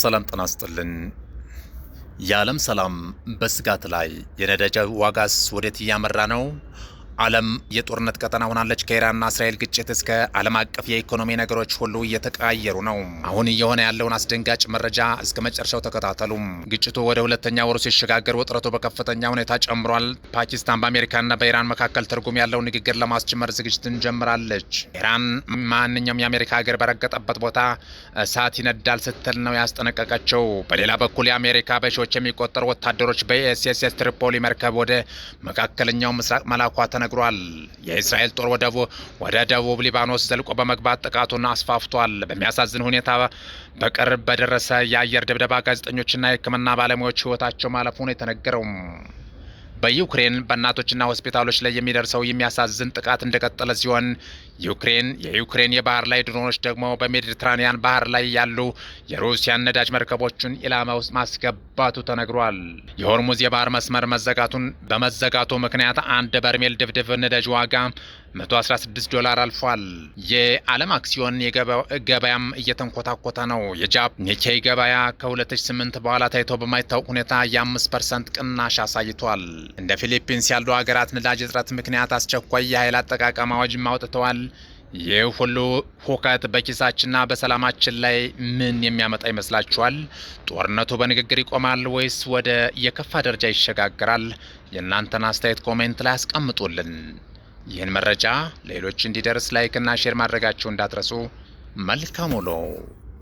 ሰላም ጤና ይስጥልን። የዓለም ሰላም በስጋት ላይ፣ የነዳጅ ዋጋስ ወዴት እያመራ ነው? ዓለም የጦርነት ቀጠና ሆናለች። ከኢራንና እስራኤል ግጭት እስከ ዓለም አቀፍ የኢኮኖሚ ነገሮች ሁሉ እየተቀያየሩ ነው። አሁን እየሆነ ያለውን አስደንጋጭ መረጃ እስከ መጨረሻው ተከታተሉ። ግጭቱ ወደ ሁለተኛ ወሩ ሲሸጋገር ውጥረቱ በከፍተኛ ሁኔታ ጨምሯል። ፓኪስታን በአሜሪካና በኢራን መካከል ትርጉም ያለው ንግግር ለማስጀመር ዝግጅትን ጀምራለች። ኢራን ማንኛውም የአሜሪካ ሀገር በረገጠበት ቦታ እሳት ይነዳል ስትል ነው ያስጠነቀቀችው። በሌላ በኩል የአሜሪካ በሺዎች የሚቆጠሩ ወታደሮች በ USS ትሪፖሊ መርከብ ወደ መካከለኛው ምስራቅ መላኳ ተነግሯል። የእስራኤል ጦር ወደ ደቡብ ሊባኖስ ዘልቆ በመግባት ጥቃቱን አስፋፍቷል። በሚያሳዝን ሁኔታ በቅርብ በደረሰ የአየር ድብደባ ጋዜጠኞችና የሕክምና ባለሙያዎች ሕይወታቸው ማለፉ ነው የተነገረው። በዩክሬን በእናቶችና ሆስፒታሎች ላይ የሚደርሰው የሚያሳዝን ጥቃት እንደቀጠለ ሲሆን የዩክሬን የባህር ላይ ድሮኖች ደግሞ በሜዲትራኒያን ባህር ላይ ያሉ የሩሲያን ነዳጅ መርከቦችን ኢላማ ውስጥ ማስገባቱ ተነግሯል። የሆርሙዝ የባህር መስመር መዘጋቱን በመዘጋቱ ምክንያት አንድ በርሜል ድፍድፍ ነዳጅ ዋጋ 116 ዶላር አልፏል። የዓለም አክሲዮን ገበያም እየተንኮታኮተ ነው። የጃፓን ኒኬይ ገበያ ከ2008 በኋላ ታይቶ በማይታወቅ ሁኔታ የ5% ቅናሽ አሳይቷል። እንደ ፊሊፒንስ ያሉ ሀገራት ነዳጅ እጥረት ምክንያት አስቸኳይ የኃይል አጠቃቀም አዋጅ አውጥተዋል። ይህ ሁሉ ሁከት በኪሳችንና በሰላማችን ላይ ምን የሚያመጣ ይመስላችኋል? ጦርነቱ በንግግር ይቆማል ወይስ ወደ የከፋ ደረጃ ይሸጋገራል? የእናንተን አስተያየት comment ላይ አስቀምጡልን። ይህን መረጃ ሌሎች እንዲደርስ like ና share ማድረጋችሁ እንዳትረሱ። መልካም ውሎ።